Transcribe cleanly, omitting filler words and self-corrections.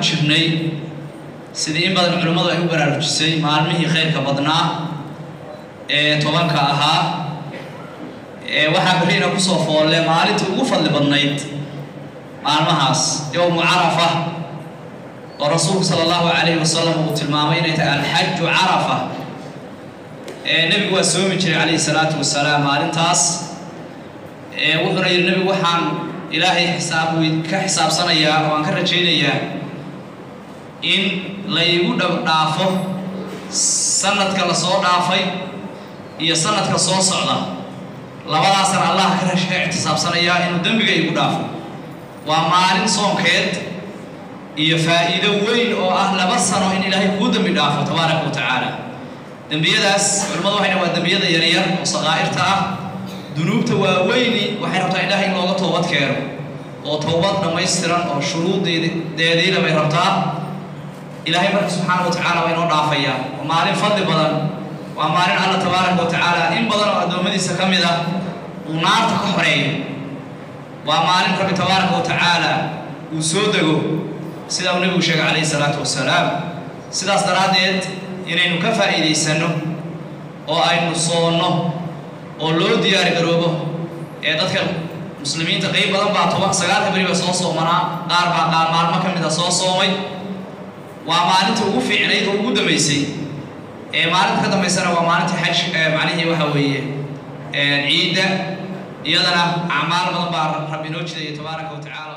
Jirnay sidii in badan culimmadu ay u baraarujisay maalmihii khayrka badnaa ee 10-ka ahaa. Waxaa berrina kusoo foolle maalintii ugu fadli badnayd maalmahaas, yowmu Carafa, oo Rasuulku sala Allahu calayhi wasalam uu tilmaamay inay tahay alxaju Carafa. Nebigu waa soomi jiray calayhi salaatu wasalaam maalintaas. Wuxuuna yidhi Nebigu: "Waxaan Ilaahay xisaab ka xisaabsanayaa oo aan ka rajaynayaa in la igu dhaafo sanadka lasoo dhaafay iyo sanadka soo socda. Labadaasna Allah ka ixtisaabsanayaa inuu dembiga igu dhaafo." Waa maalin soonkeed iyo faa'iido weyn oo ah 2 sano in Ilaahay kuu dembi dhaafo tabaaraka wa tacaala. Dembiyadaas culimmadu waxay waa dembiyada yaryar oo saqaa'irta ah. Dunuubta waaweyni waxay rabtaa Ilaahay in looga toobad keeno oo towbad dhammaystiran oo shuruuddeediina bay rabtaa. Ilaahay marka subxaana wa tacaala waa inoo dhaafayaa. Waa maalin fadli badan, waa maalin Alla tabaaraka wa tacaala in badan oo addoommadiisa ka mid ah uu naarta ka xoreeyo. Waa maalin Rabbi tabaaraka wa tacaala uu soo dego, sida uu Nebigu sheegay calayhi salaatu wasalaam. Sidaas daraaddeed inaynu ka faa'iidaysanno oo aynu soonno oo loo diyaari garoobo. Ee dadka Muslimiinta qayb badan baa 10 9-ka beri baa soo soomanaa, qaar baa qaar maalmo ka mid a soo soomay. Waa maalinta ugu fiicnayd oo ugu dambaysay. Ee maalinta ka dambaysana waa maalinta xaj, macnihii waxa weeye ciidda. Iyadana acmaal badan baa Rabbi inoo jidaya tabaaraka wa tacaala.